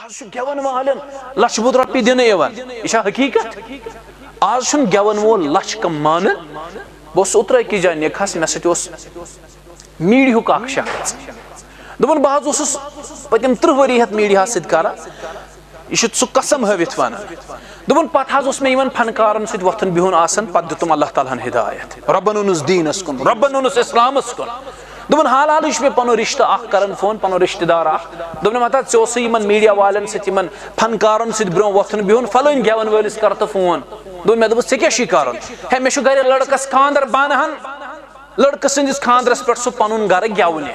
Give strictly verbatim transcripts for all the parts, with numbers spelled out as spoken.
آز چھُ گٮ۪ون والٮ۪ن لچھ بوٚد رۄپیہِ دِنہٕ یِوان۔ یہِ چھا حقیٖقت؟ آز چھُنہٕ گٮ۪ون وول لچھ کم مانان۔ بہٕ اوسُس اوترٕ أکِس جایہِ نِکاحس، مےٚ سۭتۍ اوس میٖڈیہُک اکھ شخص۔ دوٚپُن، بہٕ حظ اوسُس پٔتِم ترٕٛہ ؤری ہٮ۪تھ میٖڈیاہس سۭتۍ کران۔ یہِ چھُ سُہ قسم ہٲوِتھ ونان۔ دوٚپُن، پتہٕ حظ اوس مےٚ یِمن فنکارن سۭتۍ وۄتھُن بِہُن آسان، پتہٕ دیُتُم اللہ تعالیٰ ہن ہدایت۔ رۄبن اوٚنُس دیٖنس کُن، رۄبن اوٚنُس اسلامس کُن۔ دوٚپُن، حال حالٕے چھُ مےٚ پنُن رِشتہٕ اکھ کران فون، پنُن رِشتہٕ دار اکھ۔ دوٚپُن، مےٚ وَن تہٕ، ژےٚ اوسُے یِمن میٖڈیا والٮ۪ن سۭتۍ، یِمن فنکارن سۭتۍ برونٛہہ وۄتھُن بِہُن، فلٲنۍ گٮ۪ون وٲلِس کر تہٕ فون۔ دوٚپُن، مےٚ دوٚپُس، ژےٚ کیٛاہ چھُے کرُن؟ ہے، مےٚ چھُ گرِ لڑکس خانٛدر، بہٕ انہٕ ہن لڑکہٕ سٕنٛدِس خانٛدرس پٮ۪ٹھ سُہ پنُن گرٕ گٮ۪ونہِ۔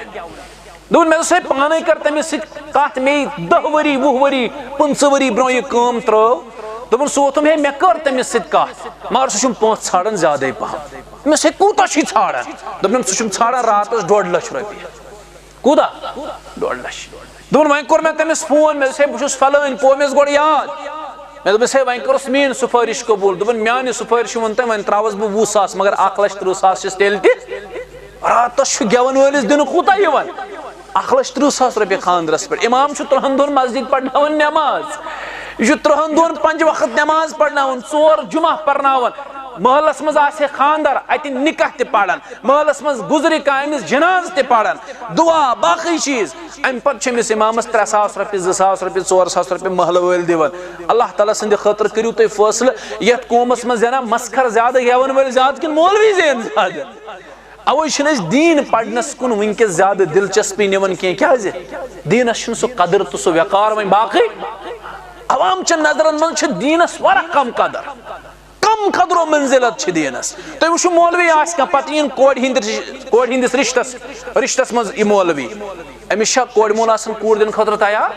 دوٚپُن، مےٚ دوٚپُس، ہے، پانے کٔر تٔمِس سۭتۍ کتھ، مے دَہ ؤری، وُہ ؤری، پٕنٛژٕہ ؤری برونٛہہ یہِ کٲم ترٲو۔ دوٚپُن، سُہ ووٚتھُم، ہے، مےٚ کٔر تٔمِس سۭتۍ کتھ، مگر سُہ چھُم پونٛسہٕ ژھانٛڈان زیادَے پہم۔ دوٚپمَس، ہے، کوٗتاہ چھُے ژھانٛڈان؟ دوٚپُن، سُہ چھُم ژھانٛڈان راتس ڈۄڈ لچھ رۄپیہِ۔ کوٗتاہ؟ ڈۄڈ لچھ۔ دوٚپُن، وۄنۍ کوٚر مےٚ تٔمِس فون، مےٚ دوٚپُس، ہے، بہٕ چھُس فلٲنۍ، پوٚو مےٚ گۄڈٕ یاد۔ مےٚ دوٚپُس، ہے، وۄنۍ کٔرٕس میٛٲنۍ سُفٲرِش قبوٗل۔ دوٚپُن، میٛانہِ سُفٲرِشہِ ووٚن تٔمۍ، وۄنۍ ترٛاوَس بہٕ وُہ ساس، مگر اکھ لچھ ترٕٛہ ساس چھِس تیٚلہِ تہِ۔ راتس چھُ گٮ۪ون وٲلِس دِنہٕ کوٗتاہ یِوان؟ اکھ لچھ ترٕٛہ ساس رۄپیہِ خانٛدرس پٮ۪ٹھ۔ امام چھُ ترٛہن دۄہن مسجد پرناوان نٮ۪ماز۔ یہِ چھُ ترٛہن دۄہن پنٛجہِ وقت نٮ۪ماز پرناوان، ژور جمعہ پرناوان۔ محلس منٛز آسہِ ہے خانٛدر، اتہِ نکاح تہِ پران۔ محلس منٛز گُزرِ کانٛہہ، أمِس جنازٕ تہِ پران۔ دعا، باقٕے چیٖز۔ امہِ پتہٕ چھِ أمِس امامس ترٛےٚ ساس رۄپیہِ، زٕ ساس رۄپیہِ، ژور ساس رۄپیہِ محلہٕ وٲلۍ دِوان۔ اللہ تعالیٰ سٕنٛدِ خٲطرٕ کٔرِو تُہۍ فٲصلہٕ، یتھ قومس منٛز زینہ مسخر زیادٕ، گٮ۪ون وٲلۍ زیادٕ کِنہٕ مولوی زینہِ زیادٕ؟ اوے چھِنہٕ أسۍ دیٖن پرنس کُن وٕنکیٚس زیادٕ دلچسپی نِوان کینٛہہ۔ کیازِ؟ دیٖنس چھُنہٕ سُہ قدر تہٕ سُہ وقار۔ وۄنۍ باقٕے عوام چٮ۪ن نظرن منٛز چھُ دیٖنس واریاہ کم قدر، کم قدر و منزلت چھِ دیٖنس۔ تُہۍ وٕچھِو، مولوی آسہِ کانٛہہ، پتہٕ یِن کورِ ہٕنٛدِس، کورِ ہٕنٛدِس رشتس، رشتس منٛز یہِ مولوی، أمِس چھا کورِ مول آسان کوٗر دِنہٕ خٲطرٕ تیار؟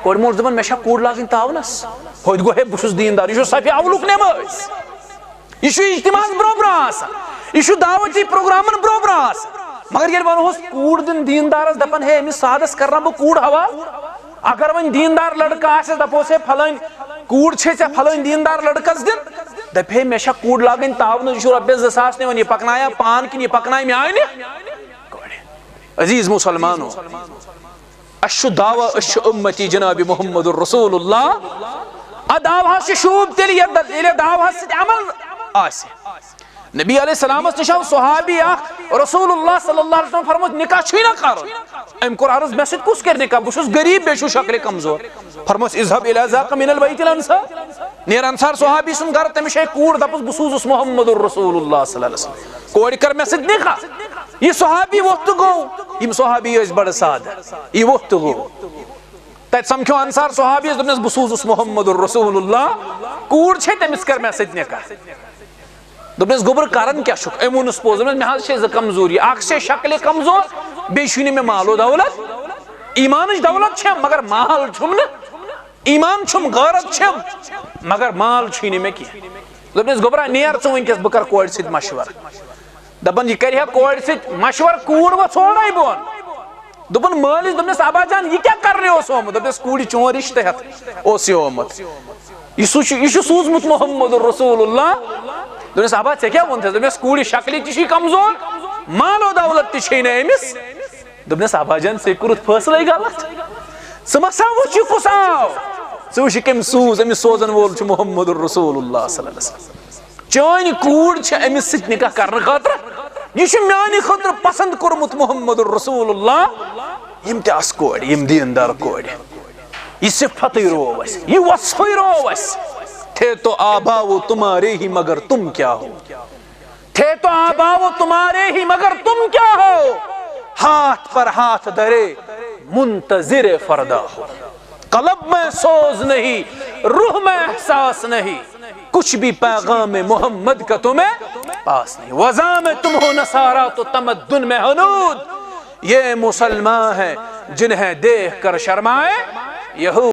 کورِ مول چھُ دپان، مےٚ چھا کوٗر لاگٕنۍ تاونس؟ ہوٚتہِ گوٚو، ہے، بہٕ چھُس دیٖندار، یہِ چھُ صفِ اولُک نٮ۪مٲزۍ۔ یہِ چھُ اجتماعس برونٛہہ برونٛہہ آسان، یہِ چھُ دعوتی پروگرامن برونٛہہ برونٛہہ آسان۔ مگر ییٚلہِ ونہوس کوٗر دِن دیٖندارس، دپان، ہے، أمِس سادس کرنا بہٕ کوٗر حوالہٕ۔ اگر وۄنۍ دیٖندار لڑکہٕ آسٮ۪س، دپوس، ہے، فلٲنۍ کوٗر چھے ژےٚ فلٲنۍ دیٖندار لڑکس دِن، دپہِ ہے، مےٚ چھا کوٗر لاگٕنۍ تاونس، یہِ چھُ رۄپیس زٕ ساس نِوان، یہِ پکنایا پان کِنہٕ یہِ پکنایہِ میانہِ کورِ؟ عزیز مسلمانو، اسہِ چھُ دعویٰ، أسۍ چھِ اُمتی جناب محمد رسول اللہ۔ اتھ دعویٰ ہس چھُ شوٗب تیٚلہِ، ییٚلہِ، ییٚلہِ دعویٰ ہس سۭتۍ عمل آسہِ۔ نبی علیہ السلامس نِش آو صحابی اکھ، رسول اللہ صلی اللہ علیہ وسلم فرمووُس، نکاح چھُے نہ کرُن۔ أمۍ کوٚر عرض، مےٚ سۭتۍ کُس کرِ نکاح؟ بہٕ چھُس غریب، بیٚیہِ چھُس شکلہِ کمزور۔ فرمووُس، اذهب الى ذاك من البيت الانصار۔ نیر انصار صحابی سُنٛد گرٕ، تٔمِس چھےٚ کوٗر، دپُس، بہٕ سوٗزُس محمد رسول اللہ صلی اللہ علیہ وسلم۔ کورِ کر مےٚ سۭتۍ نکاح۔ یہِ صحابی ووٚتھ تہٕ گوٚو۔ یِم صحابی ٲسۍ بڑٕ سادٕ۔ یہِ ووٚتھ تہٕ گوٚو۔ تتہِ سمکھیو انصار صحابیس، دوٚپنس، بہٕ سوٗزُس محمد رسول اللہ، کوٗر چھے، تٔمِس کر مےٚ سۭتۍ نکاح۔ دوٚپنس، گوٚبُر، کران کیٛاہ چھُکھ؟ أمۍ ووٚنُس پوٚز، دوٚپنس، مےٚ حظ چھے زٕ کمزوری، اکھ چھے شکلہِ کمزور، بیٚیہِ چھُے نہٕ مےٚ مال و دولت۔ ایمانٕچ دولت چھم، مگر مال چھُم نہٕ۔ ایمان چھُم، غیرت چھم، مگر مال چھُے نہٕ مےٚ کینٛہہ۔ دوٚپنس، گوٚبرا، نیر ژٕ وٕنکیٚس، بہٕ کرٕ کورِ سۭتۍ مشورٕ۔ دپان، یہِ کرِ ہا کورِ سۭتۍ مشورٕ، کوٗر وۄژھ اورے بۄن۔ دوٚپُن مٲلِس، دوٚپنس، ابا جان، یہِ کیٛاہ کرنہِ اوس آمُت؟ دوٚپنس، کوٗرِ چون رشتہٕ ہٮ۪تھ اوس یہِ آمُت۔ یہِ سُہ چھُ، یہِ چھُ سوٗزمُت محمد رسول اللہ۔ دوٚپنس، ابا، ژےٚ کیٛاہ ووٚنتھس؟ دوٚپنس، کوٗرِ شکلہِ تہِ چھُے کمزور، مال و دولت تہِ چھے نہٕ أمِس۔ دوٚپنس، ابا جان، ژےٚ کوٚرُتھ فٲصلے غلط۔ ژٕ ما سا وٕچھ یہِ کُس آو؟ ژٕ وٕچھ یہِ کٔمۍ سوٗز، أمِس سوزن وول چھُ محمد رسول اللہ صلی اللہ علیہ وسلم۔ چٲنۍ کوٗر چھِ أمِس سۭتۍ نکاح کرنہٕ خٲطرٕ۔ یہِ چھُ میانہِ خٲطرٕ پسند کوٚرمُت محمد رسول اللہ۔ یِم تہِ آسہٕ کورِ، یِم دیٖندار کورِ۔ یہِ صفتٕے روو اَسہِ، یہِ وصفٕے روو اَسہِ۔ تھے تو آبا وہ تمہارے ہی مگر تم کیا ہو۔ تھے تو آبا وہ تمہارے ہی مگر تم کیا ہو۔ ہاتھ پر ہاتھ دھرے منتظر فردا ہو۔ قلب میں سوز نہیں، روح میں احساس نہیں، کچھ بھی پیغام محمد کا تمہیں پاس نہیں۔ وضع میں تم ہو نصارا تو تمدن میں ہنود۔ یہ مسلمان ہیں جنہیں دیکھ کر شرمائے یہود۔